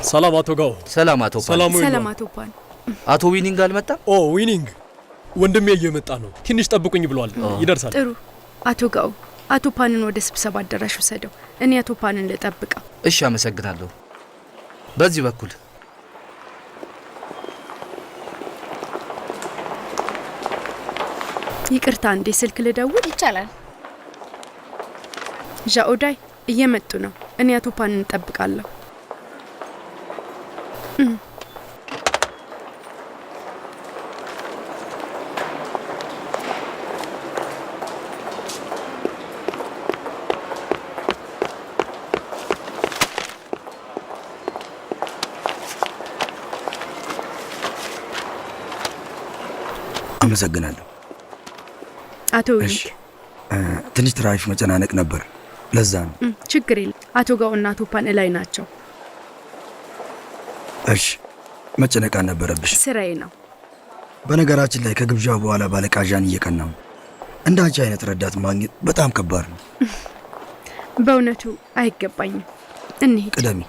ሰላም አቶ ጋው። ሰላም አቶ ፓን። ሰላም ሰላም አቶ ፓን። አቶ ዊኒንግ አልመጣም? ኦ ዊኒንግ ወንድሜ እየመጣ ነው። ትንሽ ጠብቁኝ ብሏል። ይደርሳል። ጥሩ አቶ ጋው፣ አቶ ፓንን ወደ ስብሰባ አዳራሽ ውሰደው። እኔ አቶ ፓንን ልጠብቀው። እሺ፣ አመሰግናለሁ። በዚህ በኩል። ይቅርታ፣ እንዴ ስልክ ልደውል? ይቻላል። ዣኦዳይ እየመጡ ነው። እኔ አቶ ፓንን እጠብቃለሁ። አመሰግናለሁ። አቶ እሺ፣ ዊኒንግ ትንሽ ትራፊክ መጨናነቅ ነበር፣ ለዛ ነው። ችግር የለም። አቶ ጋው እና አቶ ፓን እላይ ናቸው። እሺ፣ መጨነቅ አልነበረብሽ። ስራዬ ነው። በነገራችን ላይ ከግብዣው በኋላ ባለቃዣን እየቀናው ነው። እንደ አንቺ አይነት ረዳት ማግኘት በጣም ከባድ ነው። በእውነቱ አይገባኝም። እንሂድ። ቅደሚ።